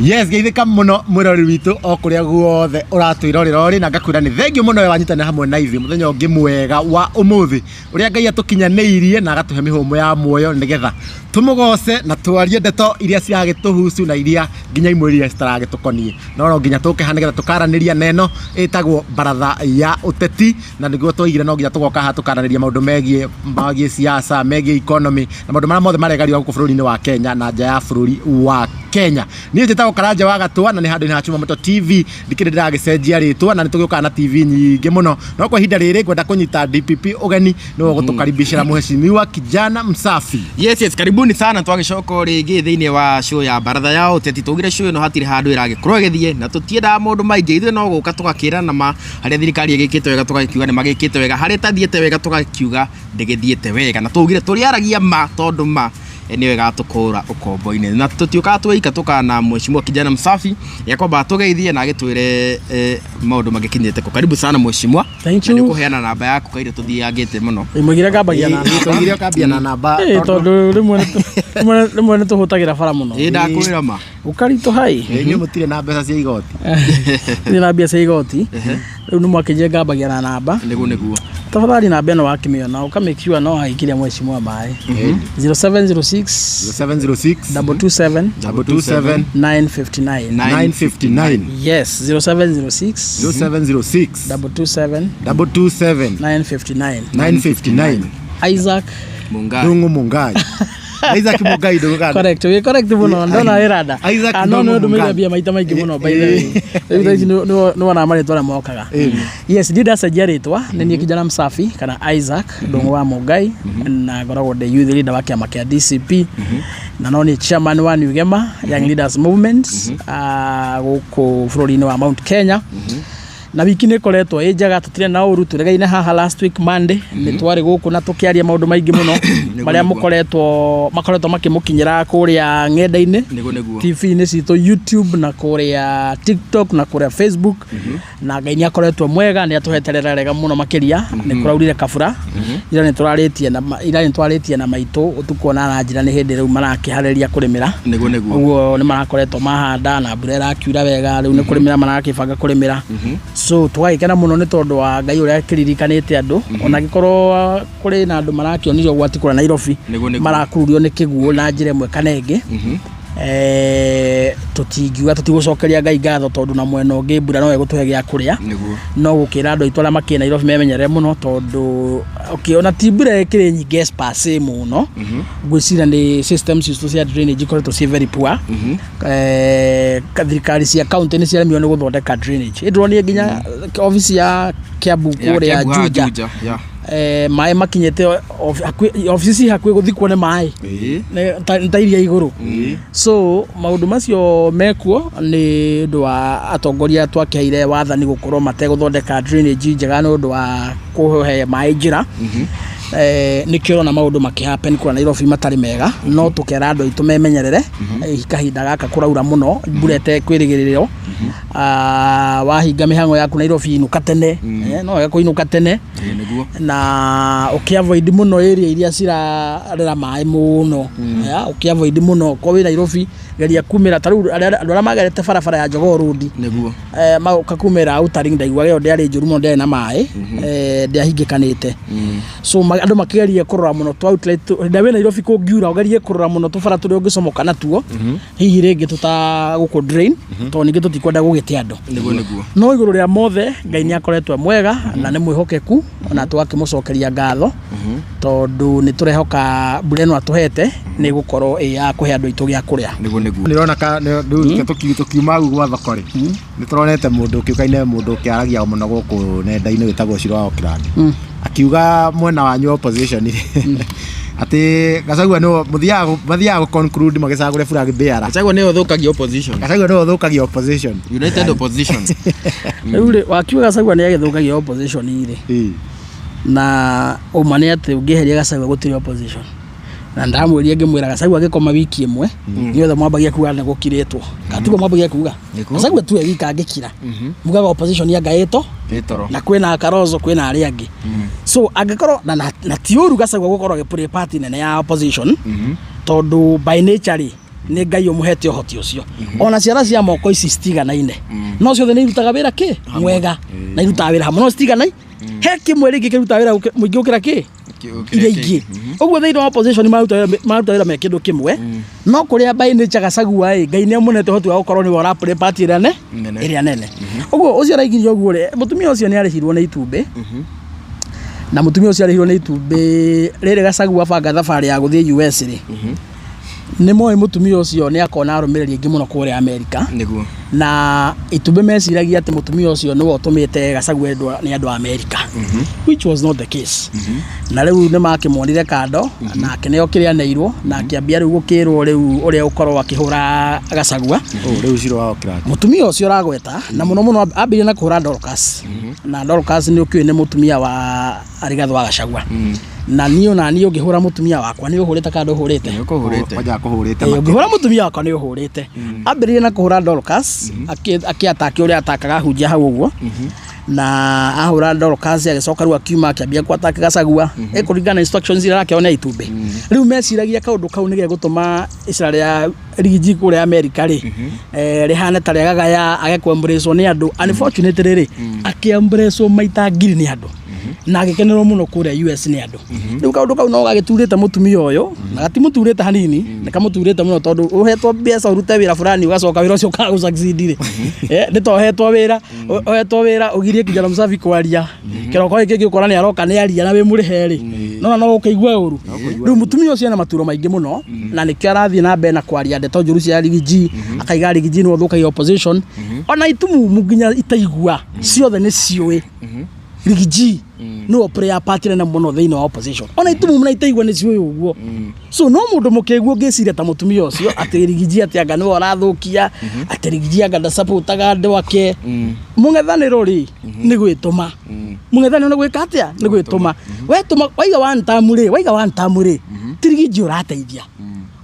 Yes, geithĩka mũno mwĩroreri witũ o kũrĩa guothe ũratwĩrorera ũrĩ, na ngakwĩra nĩ thengiũ mũno we wanyitanĩra hamwe na ithuĩ mũthenya ũngĩ mwega wa ũmũthĩ, ũrĩa Ngai atũkinyanĩirie na agatũhe mĩhũmũ ya muoyo nĩgetha tũmũgoce na twarie ndeto iria ciragĩtũhusu na iria nginya imwe iria citaragĩtũkoniĩ, no no nginya tũke haha nĩgetha tũkaranĩria na ĩno ĩtagwo baratha ya ũteti. Na nĩguo twaigire no nginya tũgoka haha tũkaranĩria maũndũ megiĩ siasa, megiĩ economy na maũndũ marĩa mothe maregario gũkũ bũrũri-inĩ wa Kenya na nja ya bũrũri wa Kenya. Niĩ njĩtagwo Karanja wa Gatũa na nĩ handũ-inĩ ha Chuma Moto TV. Ndikĩrĩ ndĩragĩcenjia rĩtwa na nĩ tũgĩũkaga na TV nyingĩ mũno, no kwa ihinda rĩrĩ ngwenda kũnyita DPP ũgeni nĩwe ũgũtũkaribicĩra mheshimiwa Kijana Msafi. Yes, karibuni sana. Twagĩcoka o rĩngĩ thĩinĩ wa show ya baratha ya ũteti. Tũgire show ĩno hatirĩ handũ ĩragĩkorwo ĩgĩthiĩ na tũtiendaga maũndũ maingĩ. Ithuĩ no gũka tũgakĩrana ma harĩa thirikari ĩgĩkĩte wega, tũgagĩkiuga nĩ magĩkĩte wega, harĩa ĩtathiĩte wega tũgakiuga ndĩgĩthiĩte wega, na tũgire tũrĩaragia ma tondũ ma nĩyo ĩgatũkũra ũkombo-inĩ. Na tũtiũkaga twĩika, tũkaga na mheshimiwa Kijana Msafi yakwamba tũgeithie na agĩtwĩre maũndũ magĩkinyĩte kũ. Karibu sana mheshimiwa. Thank Na you. nĩũkũheana namba yaku kaire tũthiangĩte mũno. Mũigire ngambagia na namba. Tũigire ũkambia na namba. Ĩ, tondũ rĩmwe nĩ tũhũtagĩra bara mũno. Ĩ, ndakwĩra ma. Ũkaritũha ĩ. Inyuĩ mũtirĩ na mbeca cia igoti. Nĩ na mbia cia igoti. Rĩu nĩ mwakĩnjia ngambagia na namba. Nĩguo. Tafadhali namba ĩno wakĩmĩona ũka make sure no haikĩria mheshimiwa maĩ. 0706 0706 227 227 959. 959. Yes, 0706 0706 227 227 959. 959. Isaac Mungai. Ndung'u Mungai. Isaac Mungai Ndung'u kana? Correct, wĩ correct mũno, ndona wĩranda. Isaac Ah, no Ndung'u nĩ ũndũmĩire Mungai. mbia maita maingĩ mũno, by the way. Rĩu thaa ici nĩ wonaga marĩtwa marĩa mokaga. Yes, ndiĩ ndacenjia rĩtwa, nĩ niĩ Kijana Msafi kana Isaac Ndung'u wa Mungai, na ngoragwo ndĩ youth leader wa kĩama kĩa DCP, na no niĩ chairman wa New Gema Young Leaders Movement gũkũ bũrũri-inĩ wa Mount Kenya. Na wiki nĩ ĩkoretwo ĩ njega, tũtirĩ na ũru. Tũregaine haha last week Monday, nĩ twarĩ gũkũ na tũkĩaria maũndũ maingĩ mũno marĩa makoretwo makĩmũkinyĩra kũrĩa ng'enda-inĩ, Nĩguo. TV-inĩ citũ, YouTube na kũrĩa TikTok na kũrĩa Facebook. Na Ngai nĩ akoretwo mwega, nĩ atũhete rĩera rĩega mũno makĩria. Nĩ kũraurire kabura ira, ira nĩ twarĩtie na maitũ ũtukũ, ona aranjĩra nĩ hĩndĩ rĩu marakĩharĩria kũrĩmĩra. Nĩguo. Ũguo nĩ marakoretwo mahanda na mbura ĩrakiura wega, rĩu nĩ kũrĩmĩra marakĩbanga kũrĩmĩra. So tũgagĩkena mũno nĩ tondũ wa Ngai ũrĩa akĩririkanĩte andũ, ona angĩkorwo kũrĩ na andũ marakĩonire ũgwati kũrĩa Nairobi, Nĩguo. marakururio nĩ kĩguũ na njĩra ĩmwe kana ĩngĩ. Tũtingiuga tũtigũcokeria Ngai ngatho, tondũ na mwena ũngĩ mbura no ĩgũtũhe gĩa kũrĩa. No gũkĩra andũ aitũ arĩa makĩrĩ Nairobi memenyerere mũno, tondũ okay, ona ti mbura ĩkĩrĩ nyingĩ as per se mũno, ngwĩciria nĩ systems citũ cia drainage ikoretwo ciĩ very poor. Thirikari cia county nĩ ciaremirwo nĩ gũthondeka drainage. Ĩndĩronire nginya obici ya Kiambu kũrĩa Kiambu haha Juja, Juja, yeah. Maĩ makinyĩte obici ci hakuhĩ gũthikwo nĩ maĩ. Nĩ ta iria igũrũ. So maũndũ macio mekuo nĩ ũndũ wa atongoria twakĩheire wathani gũkorwo mategũthondeka drainage njega nĩ ũndũ wa kũhe maĩ njĩra. Nĩkĩo ũrona maũndũ makĩ happen kũrĩa Nairobi matarĩ mega. No tũkera andũ aitũ memenyerere. Kahinda gaka kũraura mũno, mbura ĩtekwĩrĩgĩrĩrwo. Ah, wahinga mĩhang'o yaku Nairobi, inũka tene. No wega kũinũka tene. Nĩguo. Na ũkĩ-avoid mũno area iria cirarera maĩ mũno. Yeah, ũkĩ-avoid mũno ko wĩ Nairobi, geria kumĩra ta rĩu andũ arĩa magerete barabara ya Jogoo Road, magoka kumĩra Outer Ring, ndaiguaga ĩyo ndĩarĩ njũru mũno, ndĩarĩ na maĩ, ndĩahingĩkanĩte. So andũ makĩgerie kũrora mũno tũ outlet hĩndĩ ĩrĩa wĩ Nairobi kũngiura, ũgerie kũrora mũno tũbara tũrĩa ũngĩcomoka natuo, hihi rĩngĩ tũtagũkũ drain, tondũ ningĩ tũtikwenda gũgĩte andũ. Nĩguo. No igũrũ rĩa mothe Ngai nĩ akoretwo e mwega na nĩ mwĩhokeku, na tũgakĩmũcokeria ngatho, tondũ nĩ tũrehoka mbura ĩno atũhete nĩ ĩgũkorwo ĩ ya kũhe andũ aitũ gĩa kũrĩa. Nĩguo. Nĩrona ka rĩu tũkiuma hau gwa thoko rĩ, nĩ tũronete mũndũ ũkĩũkaine, mũndũ ũkĩaragia mũno gũkũ nenda-inĩ wĩtagwo Ciro wa Oakland, akiuga mwena wanyu wa opposition rĩ, atĩ Gachagua nĩwe mathiaga gũ conclude magĩcagũre flag bearer. Gachagua nĩwe ũthũkagia opposition. Gachagua nĩwe ũthũkagia opposition. United opposition. Rĩu rĩ, wakiuga Gachagua nĩ agĩthũkagia opposition rĩ, na ũma nĩ atĩ ũngĩeheria Gachagua gũtirĩ opposition. Na ndamwĩria ngĩmwĩra Gachagua agĩkoma wiki ĩmwe, nĩ othe mwambagia kuga nĩ gũkirĩtwo, katiguo mwambagia kuga. Gachagua tu e wika angĩkira, mugaga opposition anga ĩto. Ĩ toro. Na kwĩna Kalonzo, kwĩna arĩa angĩ. So angĩkorwo na ti ũru Gachagua gũkorwo agĩ play part nene ya opposition, tondũ by nature rĩ, Nĩ Ngai ũmũhete ũhoti ũcio. Ona ciara cia moko ici citiganaine, no ciothe nĩ irutaga wĩra kĩ mwega na irutaga wĩra hamwe, no citiganai he kĩmwe rĩngĩ kĩrutaga wĩra mũingĩ gũkĩra kĩ iria ingĩ. Ũguo thĩinĩ wa opposition maruta wĩra me kĩndũ kĩmwe, no kũrĩa by nature Gachagua ĩ, Ngai nĩ amũnete ũhoti wa gũkorwo nĩwe ũraplay part ĩrĩa ne Nene. Ĩrĩa nene. Ũguo ũcio araigithio ũguo rĩ, mũtumia ũcio nĩ arĩhirwo nĩ itumbĩ, na mũtumia ũcio arĩhirwo nĩ itumbĩ rĩrĩ. Gachagua banga thabarĩ ya gũthiĩ US rĩ, nĩ moĩ mũtumia ũcio nĩ akona arũmĩrĩri aingĩ mũno kũrĩa Amerika. Na itumbĩ meciragia atĩ mũtumia ũcio nĩwe ũtũmĩte Gachagua endwo nĩ andũ a Amerika, which was not the case. Na rĩu nĩ makĩmuonire kando na akĩneo kĩrĩa aneirwo, na akĩambia rĩu gũkĩrwo rĩu ũrĩa ũkorwo akĩhũra Gachagua. Oh, rĩu cira wao kĩrati. Mũtumia ũcio ũragweta na mũno mũno ambĩrĩria na kũhũra Dorcas, na Dorcas nĩ ũkĩũĩ nĩ mũtumia wa Rigathĩ wa Gachagua, na niĩ ona niĩ ũngĩhũra mũtumia wakwa nĩ ũhũrĩte kana ndũhũrĩte? Ũkũhũrĩte. Kwanja kũhũrĩte. Ũngĩhũra mũtumia wakwa nĩ ũhũrĩte. Ambĩrĩria na kũhũra Dorcas, akĩatake ũrĩa atakaga hunjia hau ũguo, na ahũra Dorcas agĩcoka rĩu akiuma akĩambia kwataka Gachagua ĩkũringana na instructions iria arakĩona itumbĩ. Rĩu meciragia kaũndũ kau nĩ gegũtũma icera rĩa Riggy G kũrĩa Amerika rĩ rĩhane ta rĩagagaya age kũ-embrace nĩ andũ. Unfortunately rĩ, akĩ-embrace maita ngiri nĩ andũ na agĩkenerwo mũno kũrĩa US nĩ andũ. Rĩu kaũndũ kau no gagĩturĩte mũtumia ũyũ, na gatimũturĩte hanini, nĩ kamũturĩte mũno, tondũ ũhetwo mbeca ũrute wĩra fulani, ũgacoka wĩra ũcio ũkaga gũ-succeed rĩ, nĩ ta ũhetwo wĩra, ũhetwo wĩra ũgirie kijana msafi kwaria kĩroko gĩkĩ gĩũkora nĩ aroka nĩ aria na wĩ mũrĩhe rĩ, nona no ũkĩigua ũru. Rĩu mũtumia ũcio ena maturo maingĩ mũno, na nĩkĩo arathiĩ na mbere na kwaria ndeto njũru cia Riggy G, akaiga Riggy G nĩwe ũthũkagia opposition. Ona itumumu nginya itaigua ciothe nĩ ciũĩ Riggy G nĩwe player part nene mũno thĩinĩ wa opposition. Ona itumumu na itaigua nĩ ciũĩ ũguo. So no mũndũ mũkĩgu ũngĩciria ta mũtumia ũcio atĩ Riggy G atĩ anga nĩwe ũrathũkia, atĩ Riggy G anga ndasupportaga andũ ake. Mũng'ethanĩro rĩ, nĩ gwĩtũma. Mũng'ethanĩro nĩ gwĩka atĩa? Nĩ gwĩtũma. Wetũma waiga one term rĩ, waiga one term rĩ, ti Riggy G ũrateithia.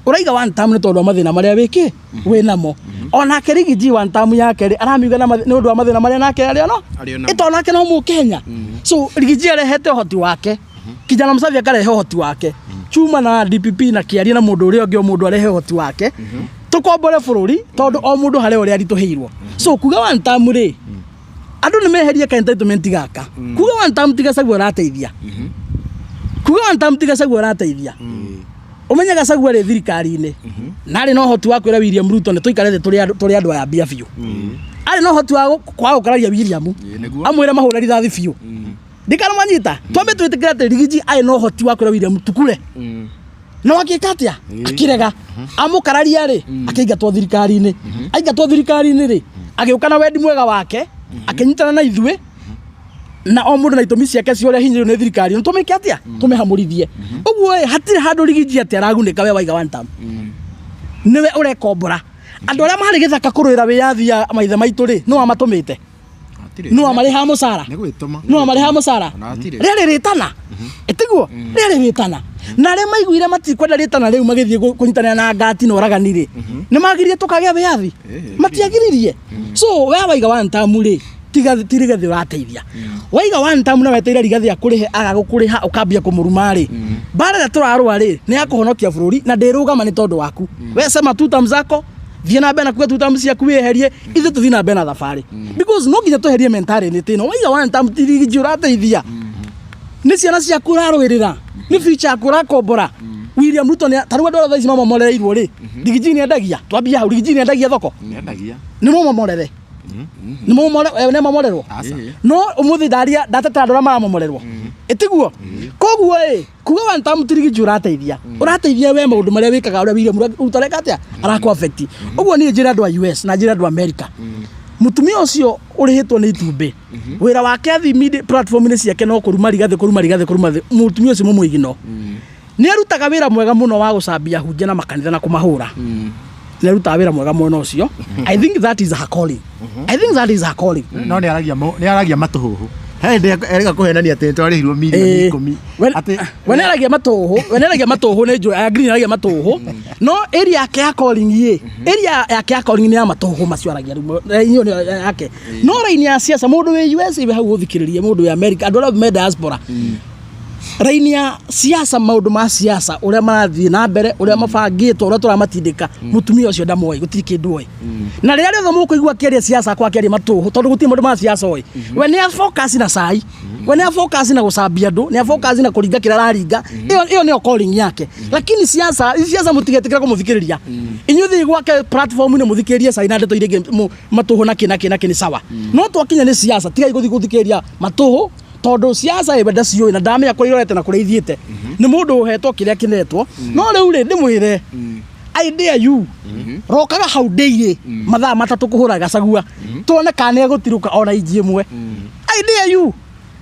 Ũraiga one term nĩ tondũ wa mathĩna marĩa wĩkĩ wĩ namo. Onake Riggy G one term yake rĩ, aramiuga na nĩ ũndũ wa mathĩna marĩa nake arĩ no Arĩ namo. ĩto nake no mũkenya. So Riggy G arehete ũhoti wake, kijana msafi akarehe ũhoti wake, chuma na DPP na kĩaria na mũndũ ũrĩa ũngĩ, o mũndũ arehe ũhoti wake tũkombore bũrũri, tondũ o mũndũ harĩ ũrĩa aritũhĩirwo. So kuga one term rĩ, andũ nĩ meherie ka entitlement gaka. Kuga one term ti Gachagua ũrateithia. Kuga one term ti Gachagua ũrateithia. Ũmenye Gachagua rĩ thirikari-inĩ na arĩ na ũhoti wa kwĩra William Ruto nĩ tũikare thĩ tũrĩ andũ aya mbia biũ. Arĩ na ũhoti wa kwaga gũkararia William, amwĩre mahũre rithathi biũ. Ndikanamanyita twambe twĩtĩkĩre atĩ Riggy G arĩ na ũhoti wa kwĩra William tukure, no agĩka atĩa? Akĩrega. Amũkararia rĩ, akĩingatwo thirikari-inĩ. Aingatwo thirikari-inĩ rĩ, agĩũka na wendi mwega wake, akĩnyitana na ithuĩ, na o mũndũ na itũmi ciake cia ũrĩa hinyĩrĩrio nĩ thirikari nĩ tũmĩke atĩa, tũmĩhamũrithie. Ũguo ĩ, hatirĩ handũ Riggy G atĩ aragunĩka. We waiga one term nĩwe ũrekombora. Andũ arĩa marĩ gĩthaka kũrũĩra wĩyathi ya maithe maitũ rĩ, nĩ wamatũmĩte? Nĩ wamarĩhaga mũcara? Nĩ gwĩtũma. Nĩ wamarĩhaga mũcara? Ona hatirĩ. Rĩarĩ rĩtana ĩtiguo, rĩarĩ rĩtana, na arĩa maiguire matikwenda rĩtana rĩu magĩthiĩ kũnyitanĩra na ngati na ũragani rĩ, nĩ magirie tũkagĩa wĩyathi? Matiagiririe. So we waiga one term rĩ, tiga ti Rigathĩ ũrateithia. Waiga one term na weteire Rigathĩ akũrĩhe, aga gũkũrĩha ũkambia kũmũruma rĩ, mbara ĩrĩa tũrarũa rĩ nĩ ya kũhonokia bũrũri na ndĩrũgama nĩ tondũ waku. We sema two term zako, thiĩ na mbere na kuga two term ciaku, wĩyeherie, ithuĩ tũthiĩ na mbere na thabarĩ, because no nginya tweherie mentality ĩno. Waiga one term ti Riggy G ũrateithia, nĩ ciana ciaku ũrarũĩrĩra, nĩ future yaku ũrakombora. William Ruto nĩ ta rĩu andũ arĩa thaa ici mamomorereirwo rĩ, Riggy G nĩ endagia? Twambie hau, Riggy G nĩ endagia thoko? Nĩendagia. Nĩ mũmomorere, nĩ mũmomore, nĩ mamorerwo. Aca. No ũmũthĩ ndaria ndatetera andũ arĩa maramomorerwo, ĩtiguo? Koguo ĩ, kuga one term ti Riggy G ũrateithia, ũrateithia we maũndũ marĩa wĩkaga, ũrĩa William Ruto areka atĩa, arakũ affect. Ũguo niĩ njĩre andũ a US na njĩre andũ a America, mũtumia ũcio ũrĩhĩtwo nĩ itumbĩ, wĩra wake athi media platform-inĩ ciake no kũruma Rigathĩ, kũruma Rigathĩ, kũruma mũtumia ũcio. Mũmũigino nĩ arutaga wĩra mwega mũno wa gũcambia hunjia na makanitha na kũmahũra. Nĩ arutaga wĩra mwega mwena ũcio. I think that is her calling. I think that is her calling. No nĩ aragia matũhũhũ. He hĩndĩ erĩga kũhenania atĩ nĩtwarĩhirwo mirioni 10. Atĩ We nĩaragia matũhũ, we nĩaragia matũhũ, nĩ njũĩ, I agree, nĩaragia matũhũ, no area yake ya calling ĩ, area yake ya calling nĩ ya matũhũ macio aragia rĩu, raini ĩyo nĩyo yake. No raini ya siasa, mũndũ wĩ US wĩ hau ũthikĩrĩrie, mũndũ wĩ America, andũ arĩa me diaspora. Raini ya siasa, maũndũ ma siasa, ũrĩa marathiĩ na mbere, ũrĩa mabangĩtwo, ũrĩa tũramatindĩka, mũtumia ũcio ndamoĩ, gũtirĩ kĩndũ oĩ. Na rĩrĩa rĩothe mũkũigua akĩaria siasa akwa akĩaria matũhũ, tondũ gũtirĩ maũndũ ma siasa oĩ. We nĩ focus na cai, we nĩ focus na gũcambia andũ, nĩ focus na kũringa kĩrĩa araringa. Ĩyo nĩyo calling yake. Lakini siasa, siasa mũtigetĩkĩra kũmũthikĩrĩria. Inyuĩ thiĩ gwake platform-inĩ mũthikĩrĩrie cai na ndeto iria ingĩ matũhũ na kĩ na kĩ na kĩ nĩ sawa. No twakinya nĩ siasa, tigai gũthiĩ gũthikĩrĩria matũhũ, tondũ siasa ĩwe ndaciũĩ na ndamenya kũrĩa irorete na kũrĩa ithiĩte. Nĩ mũndũ ũhetwo kĩrĩa kĩnetwo. No rĩu rĩ, ndĩmwĩre, I dare you, rokaga hau ndĩirĩ mathaa 3 kũhũra Gachagua, tuone kana nĩ egũtirũka ona inji ĩmwe. I dare you.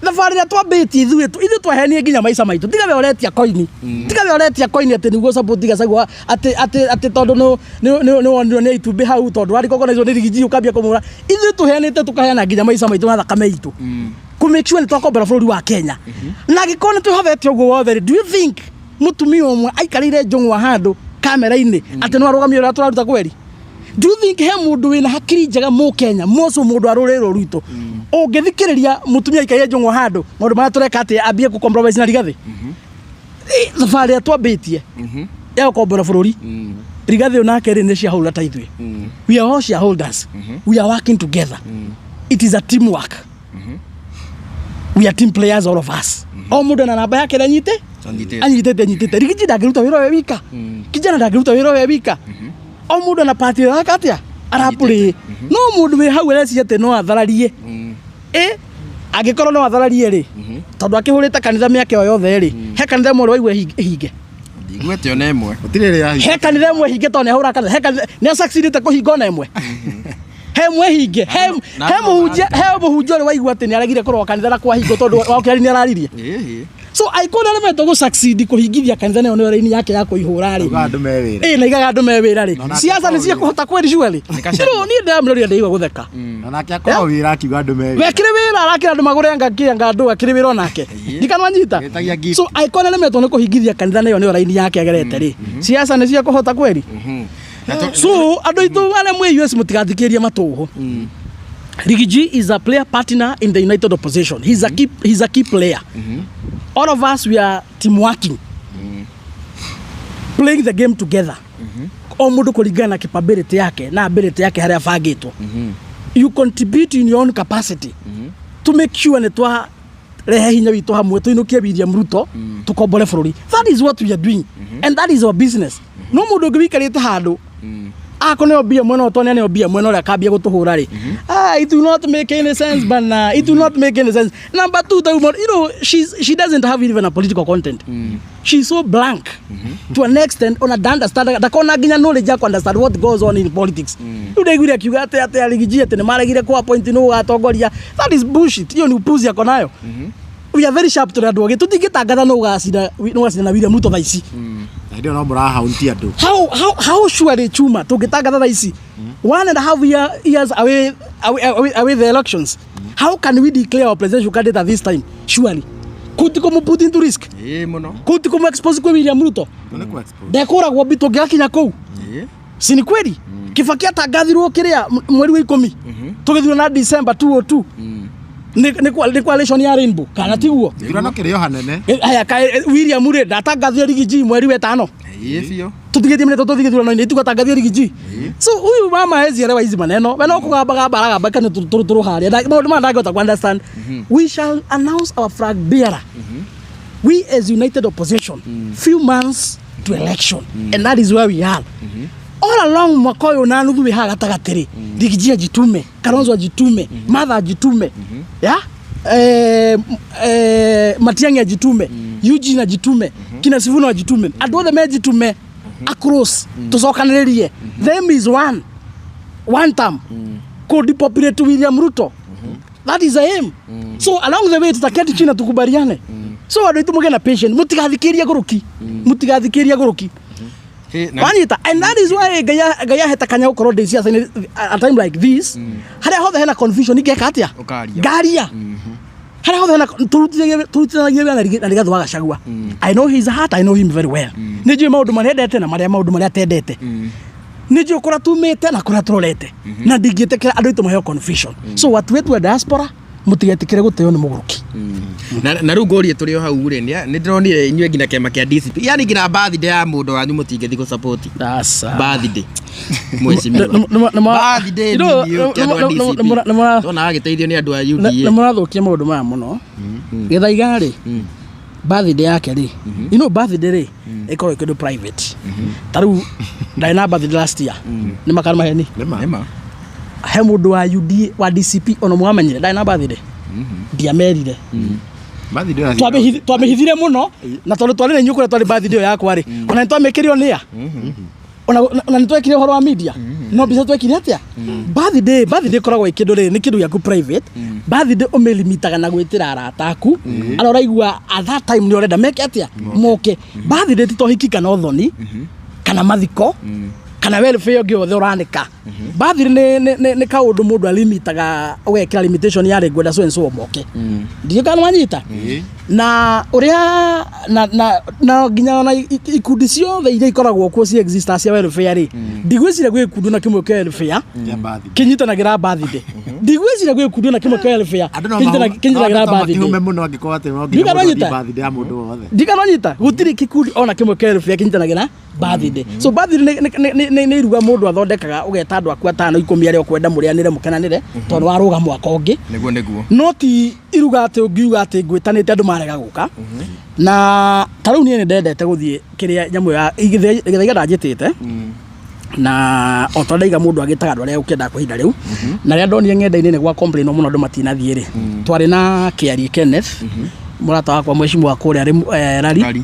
Thabarĩ ĩrĩa twambĩtie ithuĩ, ithuĩ twahenie nginya maica maitũ. Tiga we ũretia koini, tiga we ũretia koini atĩ nĩguo support Gachagua, atĩ tondũ nĩ wonirwo nĩ itumbĩ hau, tondũ warĩ kogonaicio nĩ Riggy G ũkambia kũmũra. Ithuĩ tũheanĩte tũkaheana nginya maica maitũ na thakame itũ kũ make sure nĩ twakombora bũrũri wa Kenya. Na angĩkorwo nĩ twĩhothete ũguo wothe rĩ, do you think mũtumia ũmwe aikarĩire njũng'wa handũ kamera-inĩ atĩ no arũgamie ũrĩa tũraruta kweri? Do you think he mũndũ wĩna hakiri njega mũkenya moco mũndũ wa rũrĩrĩ rũrũ rwitũ ũngĩthikĩrĩria mũtumia aikarĩire njũng'wa handũ maũndũ marĩa tũreka atĩ ambie kũ compromise na Rigathĩ? Thabarĩ ĩrĩa twambĩtie ya gũkombora bũrũri, Rigathĩ onake rĩ nĩ shareholder ta ithuĩ. We are all shareholders. We are working together. It is a teamwork. We are team players, all of us. O mũndũ ena namba yake ĩrĩa anyite Anyitĩte. Anyitĩte. Riggy G ndangĩruta wĩra we wika, kijana ndangĩruta wĩra we wika. O mũndũ ena part ĩyo yake atĩa arapũrĩ. No mũndũ wĩ hau areciria atĩ no athararie, ĩ angĩkorwo no athararie rĩ, tondũ akĩhũrĩte kanitha mĩaka ĩyo yothe rĩ, he kanitha ĩmwe waigua ĩhinge? Ndiguĩte ona ĩmwe. Gũtirĩ ĩrĩa yahinga. He kanitha ĩmwe hinge? Tondũ nĩ ahũra kanitha, he kanitha nĩ asucceedĩte kũhinga ona ĩmwe? He ĩmwe hinge? He Na he andũ mũhunjia ũrĩ waigua atĩ nĩ aregire kũrora kanitha na kwahingwo tondũ wakĩari nĩ araririe? So angĩkorwo nĩ aremetwo gũ succeed kũhingithia kanitha, nayo nĩyo raini yake ya kũihũra rĩ. Auga andũ me wĩra. Ĩ na igaga andũ me wĩra rĩ, Na siasa nĩ ciekũhota kweri surely? Gachagua. Rĩu niĩ ndĩramũroria ndĩigua gũtheka. Na nake akorwo wĩra akiuga andũ me wĩra. Wekĩrĩ wĩra arakĩra andũ magũre anga kĩ anga andũ akĩrĩ wĩra onake ndikanwanyita. Gĩtagia gift. So angĩkorwo nĩ aremetwo nĩ kũhingithia kanitha, nayo nĩyo raini yake agerete rĩ, siasa nĩ ciekũhota kweri? So andũ aitũ arĩa mwĩ US, mũtigathikĩrĩrie matũhũ. Riggy G is a player partner in the united opposition. He's a key player. All of us, we are team working, playing the game together. O mũndũ kũringana na capability yake na ability yake harĩa abangĩtwo. You contribute in your own capacity to make sure nĩ twa rehe hinya witũ hamwe tũinũkie William Ruto, tũkombore bũrũri. That is what we are doing and that is our business. No mũndũ ũngĩ wĩikarĩte handũ akoneo mbia mwena ũyũ, tondũ nĩaneo mbia mwena ũrĩa akambia gũtũhũra rĩ, ah, it will not make any sense bana. It will not make any sense. Number two, the woman, she doesn't have even a political content. She's so blank to an extent ona da understand, ndakona nginya knowledge ya understand what goes on in politics. Rĩu ndaiguire akiuga atĩ a Riggy G atĩ nĩ maregire kwa point nũ ũgatongoria. That is bullshit. Hiyo ni upuzi ako nayo. We are very sharp, tũrĩ andũ ogĩ, tũtingĩtangatha nũ ũgacinda na William Ruto thaa ici. Na hĩndĩ ĩyo no mũrahaunti andũ. How surely chuma tũngĩtangatha thaa ici, 1.5 years away the elections, how can we declare our presidential candidate at this time? Surely kũu ti kũmũ put into risk? Ĩĩ mũno. Kũu ti kũmũ expose kwĩ William Ruto? Nĩ kũ expose. Ndekũragwo mbi tũngĩgakinya kũu. Si ni kweli Kibaki atangathirwo kĩrĩa mweri wa 10 tũgĩthurana na December 202 nĩ coalition ya Rainbow, kana tiguo? Gĩthurano kĩrĩ o hanene. Aya ka William rĩ ndatangathire Riggy G mweri wa 5? Ĩĩ biũ. Tũtigĩtie mĩne tũthiĩ gĩthurano-inĩ ituga tangathie Riggy G. So huyu mama hezi elewa hizi maneno, we no kũgamba gamba aragamba kana tũrũ harĩa. Maũndũ maya ndangĩhota ku understand. We shall announce our flag bearer, we as united opposition, few months to election, and that is where we are all along. Mwaka ũyũ na nuthu wĩ haha gatagatĩ rĩ, Riggy G ajitume, Kalonzo ajitume, Martha ajitume, ya Matiang'i ajitume, Eugene ajitume, kina Sifuna ajitume, andũ othe mejitume across, tũcokanĩrĩrie. Them is one term could depopulate William Ruto. That is the aim. So along the way tutaketi chini na tukubaliane. So andũ aitũ mũgĩe na patient, mũtigathikĩrie ngũrũki, mũtigathikĩrie ngũrũki. Wanyita? And that is why Ngai aheta kanya gũkorwo ndĩ ciaca-inĩ at a time like this, harĩa hothe hena confusion ingeka atĩa? Ũkaria. Ngaria harĩa hothe hena tũrutithanagia wĩra na Rigathĩ wa Gachagua. I know his heart. I know him very well. Nĩ njũĩ maũndũ marĩa endete na marĩa maũndũ marĩa atendete. Nĩ njũĩ kũrĩa tumĩte na kũrĩa tũrorete, na ndingĩtĩkĩra andũ aitũ maheo confusion. So watu wetu wa diaspora, Mũtigetĩkĩre gũteo nĩ mũgũrũki. Na rĩu ngũrie tũrĩ o hau rĩ, nĩ ndĩronire inyuĩ nginya kĩama kĩa DCP, yani nginya birthday ya mũndũ wanyu mũtingĩthiĩ gũ support Aca. birthday mheshimiwa. Birthday nini ũkĩ andũ a DCP tona agĩteithio nĩ andũ a Nĩ UDA. mũrathũkia maũndũ maya mũno. Gĩthaiga rĩ, birthday yake rĩ, you know birthday rĩ ĩkoragwo ĩ kĩndũ private. Ta rĩu ndarĩ na birthday last year, nĩ makana maheni. Nĩma. He mũndũ wa UDA, wa DCP ona mwamenyire ndarĩ na birthday, ndiamerire. Twamĩhithire mũno, na tondũ twarĩ na inyuĩ kũrĩa twarĩ birthday ĩyo yakwa rĩ, ona nĩ twamĩkĩrio nĩa, ona nĩ twekire ũhoro wa media, no mbica twekire atĩa. Birthday ĩkoragwo ĩ kĩndũ rĩ, nĩ kĩndũ gĩaku private. Birthday ũmĩlimitaga na gwĩtĩra arata aku arĩa ũraigua at that time nĩ ũrenda meke atĩa, moke. Birthday ti ta ũhiki kana ũthoni kana mathiko kana welfare ũngĩ wothe ũranĩka. Birthday nĩ kaũndũ mũndũ alimitaga, ũgekĩra limitation ya rĩ, ngwenda so and so moke. Ndiũĩ kana wanyita na ũrĩa na nginya ona ikundi ciothe iria ikoragwo kuo ci exist cia welfare rĩ, ndigwĩciria gwĩ gĩkundi ona kĩmwe kĩa welfare kĩnyitanagĩra birthday. Ndigwĩciria gwĩ gĩkundi ona kĩmwe kĩa welfare kĩnyitanagĩra birthday. Makĩhume mũno angĩkorwo atĩ no Ndiga nginya mũndũ wanyita? athiĩ birthday ya mũndũ wothe. Ndikananyita, gũtirĩ gĩkundi ona kĩmwe kĩa welfare kĩnyitanagĩra birthday. So birthday nĩ iruga mũndũ athondekaga, ũgeta andũ aku atano, 10 arĩa ũkwenda, mũrĩanĩre, mũkenanĩre, tondũ warũga mwaka ũngĩ. Nĩguo, nĩguo. No ti iruga atĩ ũngiuga atĩ ngwĩtanĩte andũ marega gũka. Na ta rĩu niĩ nĩ ndendete gũthiĩ kĩrĩa nyamũ ya Gĩthaiga ndanjĩtĩte, na o ta ndaiga mũndũ agĩtaga andũ arĩa ũkĩendaga kwa ihinda rĩu. Na rĩrĩa ndonire ng'enda-inĩ nĩ gwa complain mũno andũ matinathiĩ rĩ, twarĩ na Kĩarie Kenneth, mũrata wakwa mheshimiwa kũrĩa Rari, Rari.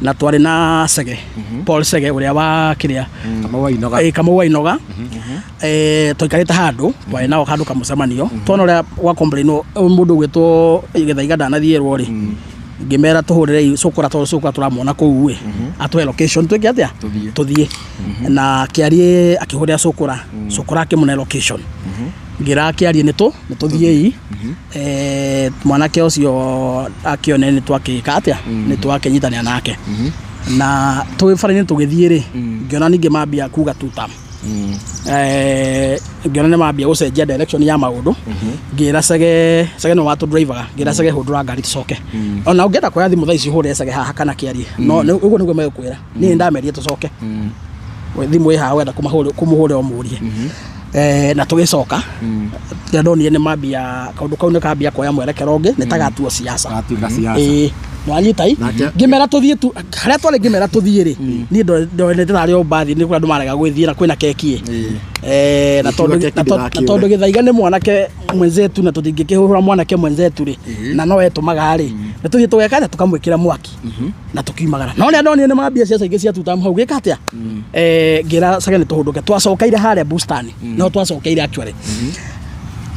Na twarĩ na Sege, Paul Sege ũrĩa wa kĩrĩa Kamau wa Inoga. Kamau wa Inoga. Twaikarĩte handũ, twarĩ nao handũ kamũcemanio, tuona ũrĩa gwa complain mũndũ ũgwĩtwo Gĩthaiga ndanathiĩrwo rĩ, ngĩmera tũhũrĩre cũkũra, tondũ cũkũra tũramuona kũu ĩ, atũhe location twĩke atĩa. Tũthiĩ. Tũthiĩ. Na Kĩarie akĩhũrĩra cũkũra, cũkũra akĩmũne location, ngĩra Kĩarie nĩ tũthiĩi. Mwanake ũcio akĩone nĩ twakĩka atĩa, nĩ twakĩnyitanĩra nake na tũgĩ bara-inĩ tũgĩthiĩ rĩ, ngĩona ningĩ mambia kuga tutam. Ngĩona nĩ mambia gũcenjia direction ya maũndũ, ngĩra Sege, Sege nĩwe watũ-drivaga, ngĩra Sege, hũndũra ngari tũcoke. Ona ũngĩenda kuoya thimũ thaa ici ũhũrĩre Sege haha kana Kĩarie, no ũguo nĩguo megũkwĩra, niĩ nĩndamerire tũcoke. We thimũ ĩ haha, wenda kũmũhũrĩra ũmũrie. Na tũgĩcoka rĩrĩa ndonire nĩ mambia kaũndũ kau nĩ kambia kuoya mwerekero ũngĩ, nĩ ta gatuo siasa. Gatuĩka siasa. Ĩĩ, nĩwanyita i ngĩmera tũthiĩ tu harĩa twarĩ, ngĩmera tũthiĩ rĩ, niĩ ndonete tarĩ o mbathi nĩ kũrĩa andũ marega gwĩthiĩ na kwĩna keki ĩ. Na tondũ Keki na tondũ Gĩthaiga nĩ mwanake mwenzetu na tũtingĩkĩhũra mwanake mwenzetu rĩ, na no etũmaga rĩ, nĩ tũthiĩ tũgeka atĩa, tũkamwĩkĩra mwaki na tũkiumagara. No nĩ ndonire nĩ mambia ciaca ingĩ cia tutamu hau gĩka atĩa, ngĩra Sage nĩ tũhũndũke. Twacokeire harĩa bustani, no twacokeire actually.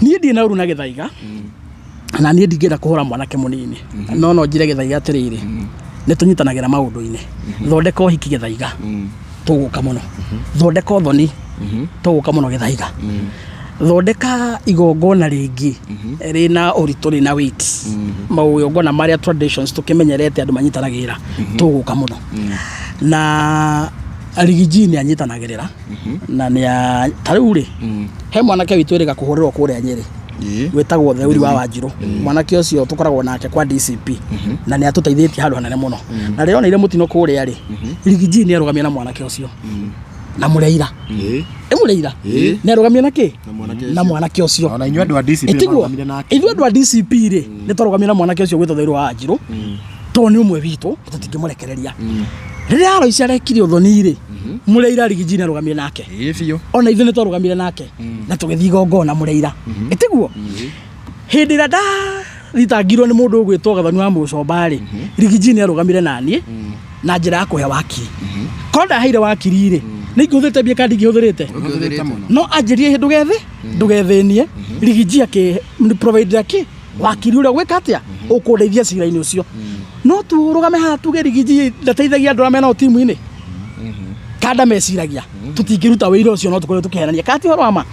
Niĩ ndirĩ na ũru na Gĩthaiga, na niĩ ndingĩenda kũhũra mwanake mũnini, no njĩre Gĩthaiga atĩrĩrĩ, nĩ tũnyitanagĩra maũndũ-inĩ. Thondeka ũhiki Gĩthaiga, tũgũka mũno. Thondeka ũthoni, tũgũka mũno Gĩthaiga. Thondeka igongona rĩngĩ rĩna ũritũ, rĩna weight, magongona marĩa traditions tũkĩmenyerete andũ manyitanagĩrĩra, tũgũka mũno. Na Rigiji nĩ anyitanagĩrĩra na nĩ ta rĩu rĩ, he mwanake witũ ĩrĩga kũhũrĩrwo kũrĩa Nyĩrĩ wĩtagwo Theuri wa Wanjirũ. Mwanake ũcio tũkoragwo nake kwa DCP na nĩ atũteithĩtie handũ hanene mũno. Na rĩrĩa oneire mũtino kũrĩa rĩ, Rigiji nĩ arũgamia na mwanake ũcio na Mũreira. Ĩ Mũreira nĩ arũgamia na kĩ na mwanake ũcio. Ona inyuĩ andũ a DCP Ĩtiguo nĩmwarũgamire nake. Ithuĩ andũ a DCP rĩ, nĩ twarũgamia na mwanake ũcio gwĩtwo Theuri wa Wanjirũ, tondũ nĩ ũmwe witũ, tũtingĩmũrekereria. Rĩrĩa Alois arekire ũthoni rĩ, Mũreira Rigiji nĩ arũgamire nake. Ĩĩ biũ. Ona ithuĩ nĩ twarũgamire nake na tũgĩthiĩ igongona Mũreira. Ĩtiguo hĩndĩ ĩrĩa ndathitangirwo nĩ mũndũ ũgwĩtwo Gathoni wa Mũcomba rĩ, Rigiji nĩ arũgamire naniĩ na njĩra ya kũhe wakiri. Korwo ndaheire wakiri rĩ, nĩ ingĩhũthĩrĩte mbia kana ndingĩhũthĩrĩte? Ũngĩhũthĩrĩte mũno. No anjĩrie ndũgethe ndũgethĩnie. Rigiji akĩ provide akĩ wakiri ũrĩa gwĩka atĩa ũkũndeithia cira-inĩ ũcio. No tũrũgame haha tuge Rigiji ndateithagia andũ arĩa menao timu-inĩ kanda meciragia tũtingĩruta wĩira ũcio, no tũkorwo tũkĩherania kana ti ũhoro wa ma.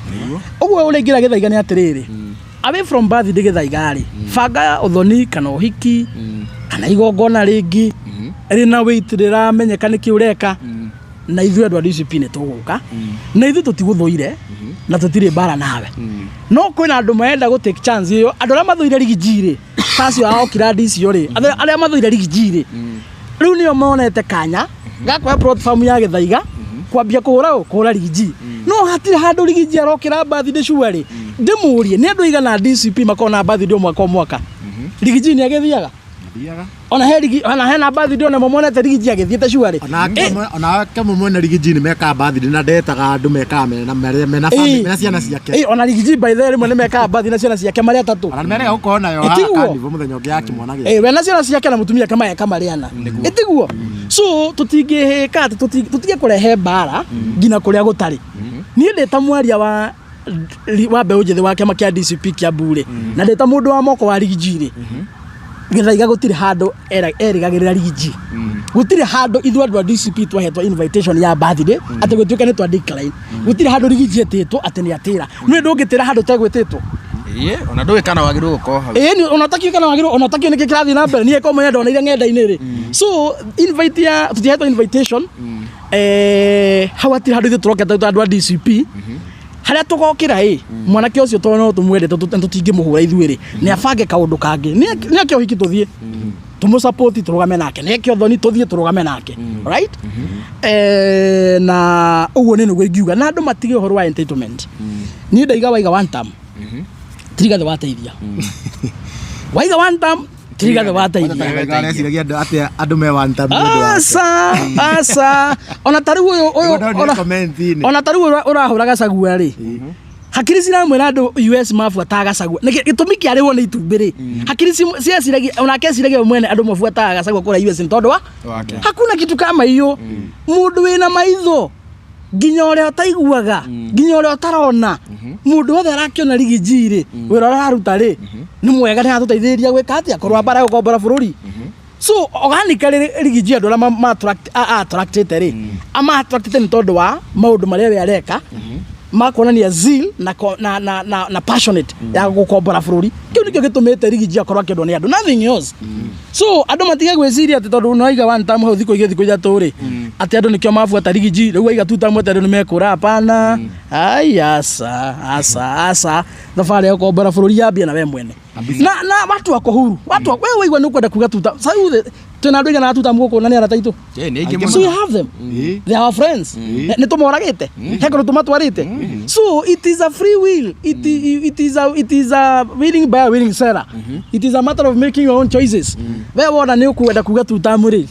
Ũguo ũrĩa ingĩra Gĩthaiga nĩ atĩrĩrĩ, away from birthday Gĩthaiga rĩ, banga ũthoni kana ũhiki kana igongona rĩngĩ rĩna weight rĩramenyeka nĩkĩ ũreka. Na ithuĩ andũ a DCP nĩ tũgũka, na ithuĩ tũtigũthũire na tũtirĩ mbara nawe, no kwĩna andũ marenda gũ take chance ĩyo. Andũ arĩa mathũire Riggy G rĩ, ta acio a Okirandi icio rĩ, andũ arĩa mathũire Riggy G rĩ, rĩu nĩo monete kanya gakuoya platform ya Gĩthaiga kwambia kũhũra ũ kũhũra Riggy G. No hatirĩ handũ Riggy G arokĩra birthday sure. Ndĩmũrie, nĩ andũ aigana DCP makoragwo na birthday o mwaka o mwaka? Riggy G nĩ agĩthiaga? Thiaga. Ona he Riggy, ona hena birthday ona monete Riggy G agĩthiĩte sure. Onake mwene Riggy G nĩ mekaga birthday na ndetaga andũ, mekaga mena mena family, mena ciana ciake. Ĩ, ona Riggy G by the way rĩmwe nĩ mekaga birthday na ciana ciake marĩ atatũ. Ona nĩ merega gũkorwo nayo. Ĩ, tiguo? Carnival mũthenya ũngĩ ya kĩmwana gĩake. Ĩ, we na ciana ciake na mũtumia ake mareka marĩana, ĩtiguo? So tũtingĩhĩka atĩ tũtige kũrehe mbara nginya kũrĩa gũtarĩ. Niĩ ndĩ ta mwaria wa mbeũ njĩthĩ wa kĩama kĩa DCP Kiambu rĩ, na ndĩ ta mũndũ wa moko wa Riggy G rĩ, Gĩthaiga gũtirĩ handũ erĩgagĩrĩra Riggy G. Gũtirĩ handũ ithuĩ andũ a DCP twahetwo invitation ya birthday atĩ gũtuĩke nĩ twa decline. Gũtirĩ handũ Riggy G etĩtwo atĩ nĩ atĩra. Nĩ ndũngĩtĩra handũ ũtegwĩtĩtwo. Ĩĩ, ona ndũĩ kana wagĩrĩirwo gũkorwo hau. Ĩĩ, ona ũtakĩũĩ kana wagĩrĩirwo, ona ũtakĩũĩ nĩkĩ kĩrathiĩ na mbere. Niĩ ko mwene ndoneire ng'enda-inĩ rĩ, so invite ya tũtihetwo invitation. Hau hatirĩ handũ ithuĩ tũrokete ta andũ a DCP. Harĩa tũgokĩra ĩ mwanake ũcio, tondũ no tũmwendete, tũtingĩmũhũra ithuĩ rĩ, nĩ abange kaũndũ kangĩ. Nĩ ake ũhiki, tũthiĩ tũmũsupport, tũrũgame nake. Nĩ eke ũthoni, tũthiĩ tũrũgame nake, right? Na ũguo nĩ nĩguo ingiuga, na andũ matige ũhoro wa entitlement. Niĩ ndaiga waiga one term, tirigathe wateithia. Waiga one term, tirigathe wateithia. Areciragia andũ atĩ andũ me one term nĩ ũndũ wake. Aca, aca, ona ta rĩu ũyũ Ndonire comment-inĩ. Ona ta rĩu ũyũ ũrahũra Gacagua rĩ, hakiri ciramwĩra andũ US mabuataga Gacagua. Nĩkĩ gĩtũmi kĩarĩhwo nĩ itumbĩ rĩ, hakiri cieciragia, onake eciragia we mwene andũ mabuataga Gacagua kũrĩa US nĩ tondũ wa Wake. Hakuna kitu kama hiyo. Mũndũ wĩna maitho, nginya ũrĩa ũtaiguaga, nginya ũrĩa ũtarona, mũndũ wothe arakĩona Riggy G rĩ, wĩra ũrĩa araruta rĩ nĩ mwega, nĩ aratũteithĩrĩria gwĩka atĩa, kũrũa mbara ya gũkombora bũrũri. So organically Riggy G, andũ arĩa attractĩte rĩ, ama attractĩte nĩ tondũ wa maũndũ marĩa we areka ma kuonania zeal na passionate ya gũkombora bũrũri. Kĩu nĩkĩo gĩtũmĩte Riggy G akorwo akĩendwo nĩ andũ, nothing else. So andũ matige gwĩciria atĩ tondũ nĩ waiga one term hau thikũ igĩrĩ, thikũ ithatũ rĩ, atĩ andũ nĩkĩo mabuata Riggy G. Rĩu waiga two term atĩ andũ nĩ mekũra. Hapana. Ai, aca, aca, aca. Thabarĩ ya gũkombora bũrũri yambie na we mwene na watu wako huru, watu we waigua nĩ ũkwenda kuga tuta sasa twĩna andũ aigana two term gũkũ na nĩ arata aitũ. Ĩĩ, nĩ aingĩ So mũno. you have them. They are our friends. Nĩ tũmoragĩte he kũndũ tũmatwarĩte. So it is a free will. It is a willing buyer, willing seller. It is a matter of making your own choices. We wona nĩ ũkwenda kuga two term rĩ,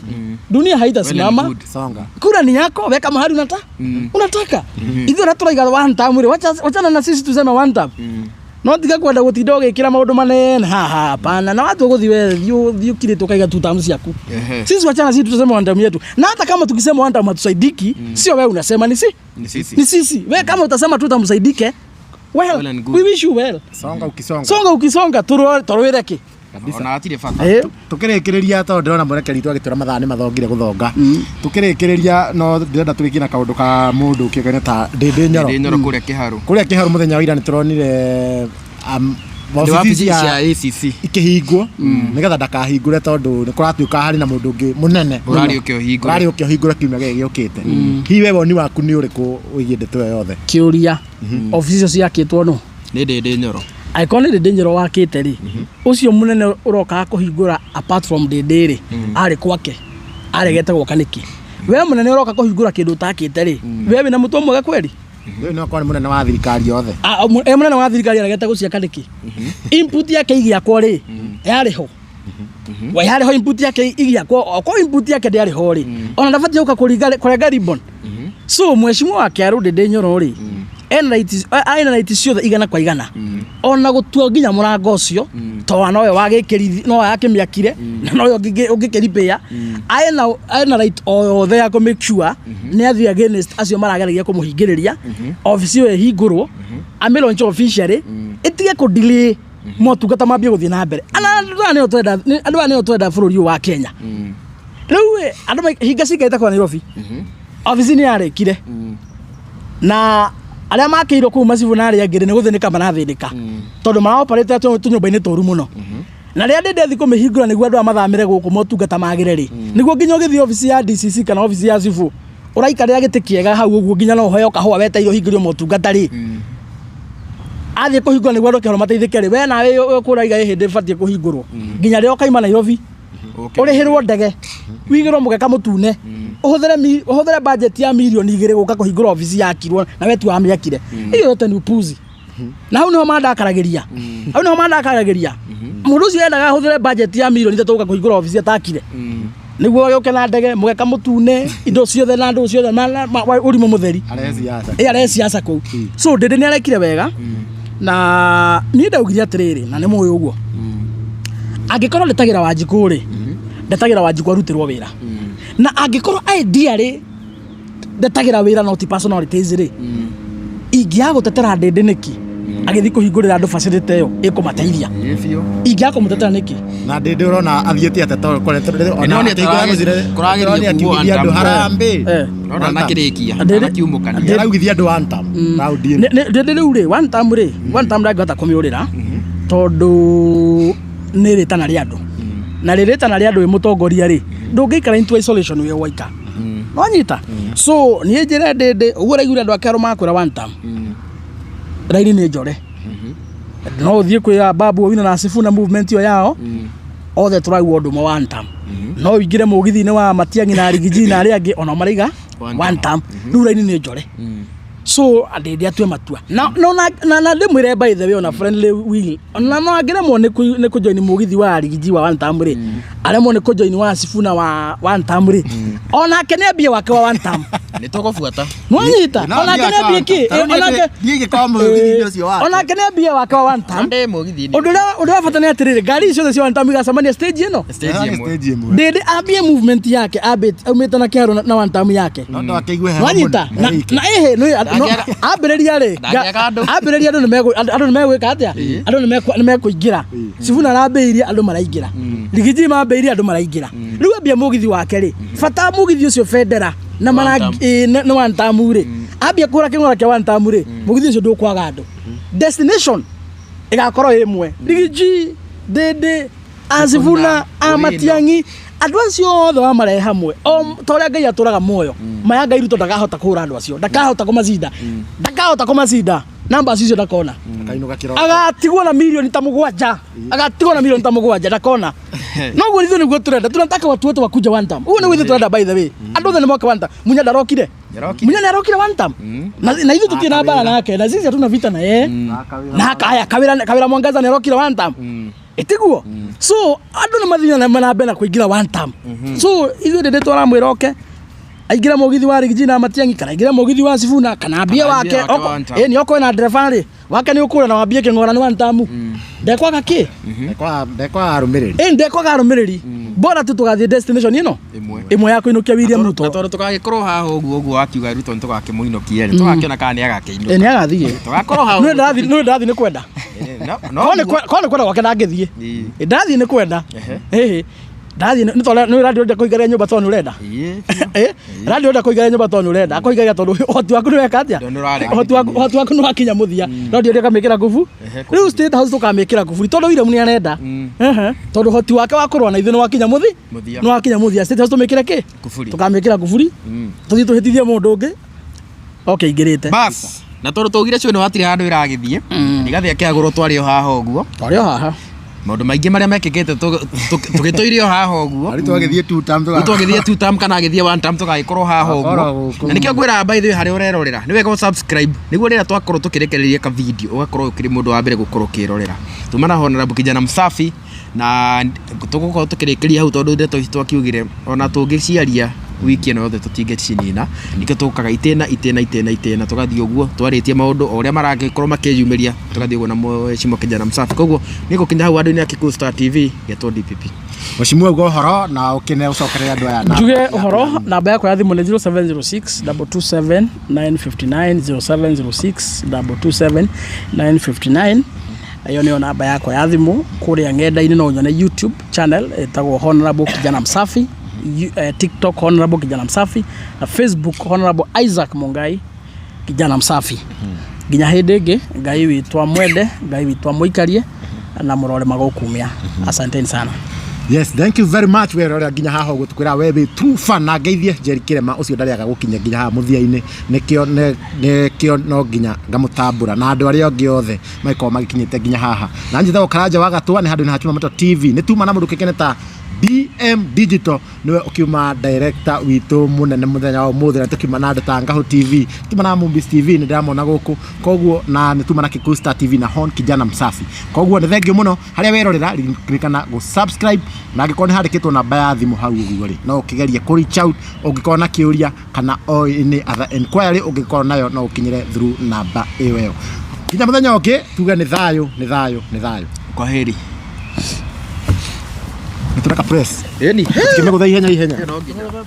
dunia haitasimama. Well and good. Songa. Kura ni yako, weka mahali unataka. Ithuĩ arĩa tũraiga one term rĩ, wachana na sisi tuseme one term. No tiga kwenda gũtinda ũgĩkĩra maũndũ manene haha, hapana. Na watu ũgũthiĩ we thiĩ thiĩ ũkirĩte ũkaiga two term ciaku. Sisi wachana sisi tuseme one term yetu, na hata kama tukisema one term hatusaidiki, sio wewe unasema, ni si Ni sisi. Ni sisi. We kama utasema tu utamsaidike, well, Well and good. we wish you well. Songa ukisonga. Songa ukisonga, tũrũĩre kĩ. Ona hatirĩ bata. Tukĩrĩkĩrĩria, tondũ ndĩrona mwerekeri witũ agĩtwĩra mathaa nĩ mathongire gũthonga, tukĩrĩkĩrĩria no ndĩrenda tũrĩkie na kaũndũ ka mũndũ ũkĩũkaine ta Ndĩndĩ Nyoro. Ndĩndĩ Nyoro kũrĩa Kĩharũ. Kũrĩa Kĩharũ mũthenya wa ira nĩ tũronire Nĩ wabici wabici cia cia ACC ikĩhingwo nĩgetha ndakahingũre, tondũ nĩ kũratuĩka harĩ na mũndũ ũngĩ mũnene Ũrarĩ ũke ũhingũre. Ũrarĩ ũke ũhingũre kiumia gĩkĩ gĩũkĩte. Hihi we woni waku nĩ ũrĩkũ wĩgiĩ ndeto ĩyo yothe? Kĩũria, obici icio ciakĩtwo no Nĩ Ndĩndĩ Nyoro. Angĩkorwo nĩ Ndĩndĩ Nyoro wakĩte rĩ, ũcio mũnene ũrokaga kũhingũra apart from Ndĩndĩ rĩ, arĩ gwake aregete gwaka nĩkĩ? We mũnene ũroka kũhingũra kĩndũ ũtakĩte rĩ, we wĩna mũtwe mwega kweri? Ũyũ no akorwo nĩ mũnene wa thirikari yothe. Ah, e mũnene wa thirikari aregete gũciaka nĩkĩ? Input yake igĩakwo rĩ, yarĩ ho? We yarĩ ho input yake igĩakwo? Okorwo input yake ndĩarĩ ho rĩ, ona ndabatiĩ gũka kũrenga ribbon. So mheshimiwa wa Kĩarũ Ndĩndĩ Nyoro rĩ, ena right ciothe 100%, ona gũtua nginya mũrango ũcio, tondũ nowe wagĩkĩrithi, nowe akĩmĩakire na nowe ũngĩkĩripĩa. Ena right o yothe ya kũ make sure nĩ athiĩ against acio marageragia kũmũhingĩrĩria obici ĩyo ĩhingũrwo, amĩlaunch officially, ĩtige kũ delay motungata mambie gũthiĩ na mbere. Ana andũ aya nĩo twenda, andũ aya nĩo twenda bũrũri ũyũ wa Kenya. Rĩu ĩ, andũ hinga cikarĩte kwa Nairobi, obici nĩ yarĩkire, na arĩa makĩirwo kũu macibũ na arĩa angĩ rĩ, nĩ gũthĩnĩka marathĩnĩka, tondũ maraoperate tũnyũmba-inĩ tũru mũno. Na rĩrĩa ndĩ ndethi kũmĩhingũra nĩguo andũ aya mathamĩre gũkũ, motungata magĩre rĩ, nĩguo nginya ũgĩthiĩ obici ya DCC kana obici ya cibũ. Ũraikarĩra gĩtĩ kĩega hau ũguo nginya no ũheo kahũa wetereire ũhingũrio motungata rĩ, athiĩ kũhingũra nĩguo andũ kĩharo mateithĩke rĩ, we nawe ũkũraiga ĩ hĩndĩ ĩbatiĩ kũhingũrwo nginya rĩrĩa ũkaima Nairobi, ũrĩhĩrwo ndege, wigĩrwo mũgeka mũtune, ũhũthĩre budget ya mirioni 2 gũka kũhingũra obici yakirwo na we tu wamĩakire. Hiyo yote ni upuzi. Na hau niho mandakaragĩria, hau niho mandakaragĩria. Mũndũ ũcio endaga ahũthĩre budget ya mirioni 3 gũka kũhingũra obici atakire nĩguo gĩũke na ndege, mũgeka mũtune, indo ciothe na andũ ciothe, ũrimũ mũtheri. Arehe siasa. Ĩ arehe siasa kũu. So Ndĩndĩ nĩ arekire wega, na niĩ ndaugire atĩrĩrĩ, na nĩ mũĩ ũguo, angĩkorwo ndetagĩra Wanjikũ rĩ, ndetagĩra Wanjikũ arutĩrwo wĩra, na angĩkorwo idea rĩ ndetagĩra wĩra no ti personalities rĩ, ingĩaga gũtetera Ndĩndĩ nĩkĩ agĩthiĩ kũhingũrĩra andũ facility ĩyo ĩkũmateithia? Ĩĩ biũ. Ingĩaga kũmũtetera nĩkĩ? Na ndĩndĩ ũrona athiĩte atĩa? Tondũ Nĩndĩronire kũragerio kuo akiugithia andũ one term. harambĩ. Ndona nakĩrĩkia anakiumũkania. Araugithia andũ one term raundi ĩno. Ndĩndĩ rĩu rĩ, one term rĩ, one term ndangĩhota kũmĩũrĩra tondũ nĩ rĩtana rĩa andũ, na rĩrĩtana rĩa andũ wĩ mũtongoria rĩ, ndũngĩikara into isolation wĩ waika wanyita. So niĩ njĩre Ndĩndĩ ũguo ũraiguire andũ a kĩaro makwĩra one term, raini nĩ njore, no ũthiĩ kwĩ Babu Owino na Sifuna, movement ĩyo yao othe tũraigua ũndũ ũmwe, one term. No ũingĩre mũgithi-inĩ wa Matiang'i na Rigiji na arĩa angĩ ona maraiga One one term. Rĩu raini nĩ njore, so ndĩndĩ atue matua na no na ndĩmwĩre, by the way, ona friendly will, ona no angĩremwo nĩ kũjoin mũgithi wa Rigiji wa one term rĩ, aremwo nĩ kũjoin wa Sifuna wa one term rĩ, onake nĩ ambie wake wa one term. Nĩ tũgũbuata. Nwanyita? No, Onake nĩ ambie kĩ? Onake Niĩ ingĩkorwo mũgithi-inĩ ũcio wake. Onake nĩ ambie wake wa one term. Ndĩ mũgithi-inĩ. Ũndũ ũrĩa bata nĩ atĩrĩrĩ, ngari ici ciothe cia one term igacemania stage ĩno. Stage Yaani ĩmwe. stage ĩmwe. Ndĩndĩ ambie movement yake aumĩte na kĩharo na one term yake. No ndakĩigue heho Nwanyita? mũno. Na Erike. na ĩhĩ Ndangĩaga- ambĩrĩria rĩ, Ndangĩaga andũ. ambĩrĩria andũ nĩ megwĩka atĩa? Andũ nĩ mekũingĩra. Sifuna arambĩrĩirie, andũ maraingĩra. Rigiji mambĩrĩirie, andũ maraingĩra. Rĩu ambia mũgithi wake rĩ, bata mũgithi ũcio bendera na One marangi term. ĩ, nĩ one term rĩ, ambia kũra kĩng'ora kĩa one term rĩ, mũgithi ũcio ndũkwaga andũ. Destination ĩgakorwo ĩ ĩmwe. Rigiji, Ndĩndĩ, Asifuna, Amatiang'i, andũ acio othe wamarehe hamwe, o ta ũrĩa Ngai atũraga muoyo, maya Ngai Ruto ndakahota kũhũra andũ acio, ndakahota kũmacinda, ndakahota kũmacinda. Namba icio ndakona. Akainũka kĩroko. Agatigwo na mirioni ta 7, agatigwo na mirioni ta 7, ndakona. Noguo ithuĩ nĩguo tũrenda, tunataka watu wote wakuja one term. Ũguo nĩguo ithuĩ tũrenda. By the way, andũ othe nĩ moke one term. Munya ndarokire? Ndarokire. Munya nĩ arokire one term, na ithuĩ tũtirĩ na mbara nake, na sisi hatuna vita na yeye. Na kaya Kawira Mwangaza nĩ arokire one term, ĩtiguo? So andũ nĩ mathiĩ na mbere na kũingĩra one term. So ithuĩ ndĩndĩ twaramwĩra oke aingĩre mũgithi wa Rigiji na Matiang'i, kana aingĩre mũgithi wa Sifuna, kana ambie Kana ambie wake. wake one term. Ĩ nĩ okorwo na ndereba rĩ, wake nĩ ũkũra na wambie kĩng'ora nĩ one term, ndekwaga kĩ. Ndekwaga arũmĩrĩri. Ĩ ndekwaga arũmĩrĩri, bora tu tũgathiĩ destination ĩno Ĩmwe. ĩmwe ya kũinũkia William Na Ruto. tondũ tũgagĩkorwo haha ũguo ũguo wakiuga Ruto nĩ tũgakĩmũinũkia rĩ, tũgakĩona kana nĩ agakĩinũka. Ĩ nĩ agathiĩ. Tũgakorwo hau. Nĩ ndarathiĩ, nĩ ndarathiĩ nĩ kwenda. Eh, no Korwo nĩ ũguo. korwo nĩ kwenda gwake ndangĩthiĩ. Ĩ. Ĩ ndathiĩ nĩ kwenda. Ĩhĩ ndathiĩ nĩ tondũ nĩ ũrenda ũrenda kũigaria nyũmba tondũ nĩ ũrenda. Ĩ, Eh, radio ũrenda kũigaria nyũmba tondũ nĩ ũrenda akũigaria tondũ ũhoti waku nĩ weka atĩa? Tondũ nĩ ũrarega. Ũhoti waku nĩ wakinya mũthia, radio ũrĩa ũkamĩkĩra ngubu. Rĩu State House tũkamĩkĩra nguburi tondũ William nĩ arenda. Ehe, tondũ ũhoti wake wa kũrũa na ithuĩ nĩ wakinya mũthi Mũthia. nĩ wakinya mũthia. State House tũmĩkĩre kĩ? Kuburi. Tũkamĩkĩra nguburi, tũthiĩ tũhĩtithie mũndũ ũngĩ oke ingĩrĩte. Bas, na tondũ twaugire cio nĩ watirĩ handũ ĩragĩthiĩ, Rigathĩ akĩagũrwo twarĩ o haha ũguo. Twarĩ o haha. Maũndũ maingĩ marĩa mekĩkĩte tũgĩtũire o haha ũguo. Arutwo agĩthiĩ two term. Ruto agĩthiĩ two term kana agĩthiĩ one term, tũgagĩkorwo haha ũguo. Tũgakorwo gũkũ. Na nĩkĩo ngwĩraga, by the way, harĩa ũrerorera nĩ wega subscribe nĩguo rĩrĩa twakorwo tũkĩrekereria ka video ũgakorwo ũkĩrĩ mũndũ wa mbere gũkorwo ũkĩrorera. Tuma na Honorable Kijana Msafi na tũgũkorwo tũkĩrĩkĩria hau tondũ ndeto ici twakiugire ona tũngĩciaria wiki ĩno yothe tũtingĩcinina. Nĩkĩo tũkaga itĩna itĩna itĩna itĩna, tũgathiĩ ũguo twarĩtie maũndũ o ũrĩa maragĩkorwo makĩyumĩria, tũgathiĩ ũguo na Mheshimiwa Kijana Msafi. Koguo nĩ gũkinya hau andũ-inĩ a Kikuyu Star TV, getwo DPP. Mheshimiwa, uga ũhoro na ũkĩne ũcokerere andũ aya Njuge ũhoro, namba yakwa ya thimũ nĩ 0706 227 959, 0706 227 959. Ĩyo nĩyo namba yakwa ya thimũ. Kũrĩa ng'enda-inĩ no nyone YouTube channel ĩtagwo Honorable Kijana Msafi, TikTok Honorable Kijana Msafi, na Facebook Honorable Isaac Mungai Kijana Msafi. Nginya hĩndĩ ĩngĩ, Ngai witũ amwende, Ngai witũ amũikarie na mũrore magũkumia. Asanteni sana. Yes, thank you very much. We rora nginya haha ũguo tũkwĩra we wĩ true fan na ngeithie Jerry Kĩrema ũcio ndarĩaga gũkinya nginya haha mũthia-inĩ, nĩkĩo no nginya ngamũtambũra na andũ arĩa angĩ othe magĩkorwo magĩkinyĩte nginya haha. Na njĩtagwo Karanja wa Gatũa, nĩ handũ-inĩ ha Chuma Moto TV. Nĩ tuma na mũndũ ũkĩkene ta BM Digital, nĩwe ũkiuma director witũ mũnene mũthenya wa ũmũthĩ, na tũkiuma na andũ ta Ngahũ TV, tuma na Movies TV, nĩ ndĩramona gũkũ, koguo na nĩ tuma na Kikuyu Star TV na Hon Kijana Msafi. Koguo nĩ thengiũ mũno harĩa werorera, ririkana gũ subscribe, na angĩkorwo nĩ handĩkĩtwo namba ya thimũ hau ũguo rĩ, no ũkĩgerie kũ reach out ũngĩkorwo na kĩũria kana o any other inquiry ũngĩkorwo nayo, no ũkinyĩre through namba ĩyo ĩyo. Nginya mũthenya ũngĩ, tuge nĩ thayũ, nĩ thayũ, nĩ thayũ. Kwa heri. Nĩ tũreka press Ĩni. Tukĩmĩgũtha ihenya ihenya. No nginya.